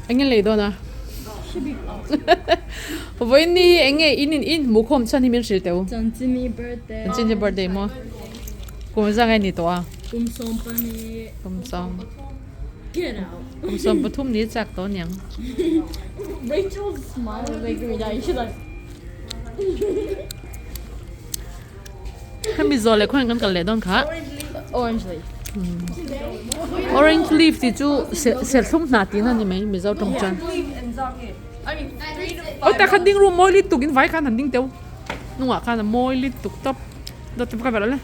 Enge lei dawn a? Vawiin ni hi enge in in in hmuh khawm chhan hi min hrilh teh u. Chanchini birthday. Chanchini birthday maw? Kum zang nge ni tawh a? Kum 12. Kum sawm. Get out. Kum 13 ni chak tawh aniang. Rachel's smile is making me die. She's like Hemi zawh leh khawiah kan kal leh dawn kha. Orange leaf. Orange leaf tih chu serthlum hnah tihna a ni mai Mizo tawng chuan. Aw tah khan ding ru mawi lutuk in vai khan han ding teuh hnungah khan a mawi lutuk tawp dawt te ka velh le.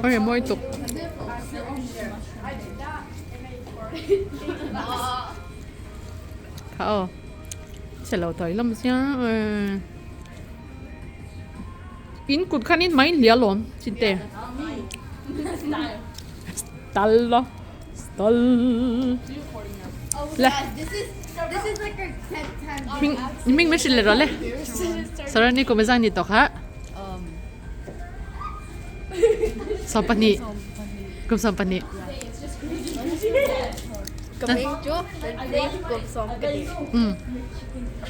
Aw mawi tuk. Kha aw. Chhe lo tawih lam sia in kut khan in mai hliah alawm chinte tal lo tal le hming hming min hrilh leh rawh le sarani kum zang ni tawh kha 12 kum 12 Ka hming chu Nancy kum sawm ka ni. Um.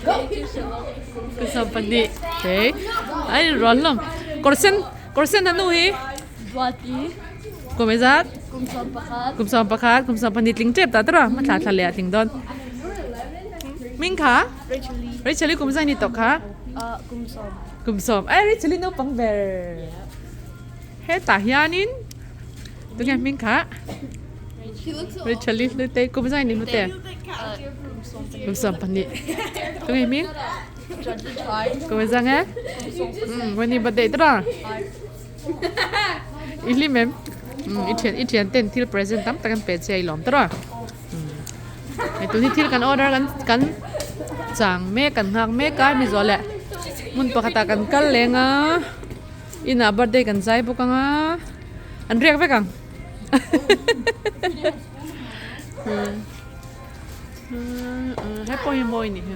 Kum 12. Okay. Ai rual lom. Kawr sen kawr sen hanu hi. Duati. Kum ezat? Kum 11. Kum 11, kum 12 tling tep ta tara. Ma thla thla le a tling don. Ming kha? Rachel Lee. Rachel Lee kum zai ni tok kha? Kum 10. Kum 10. Ai Rachel Lee naupang ber. Hetah hianin tunge hming kha Rachel-i hlute kum zai ni hlute kum 12 tunge hming kum zang e Wani birthday tawh i hlim em i thian i thian ten thil present tam tak an pe che a i lawm tawh hei tun hi thil kan order kan kan chang mek kan nghak mek a mi zawh leh hmun pakhatah kan kal leng a. Inah birthday kan zai bawk ang a, an riak vek ang. He pawh hi mawi ni hi.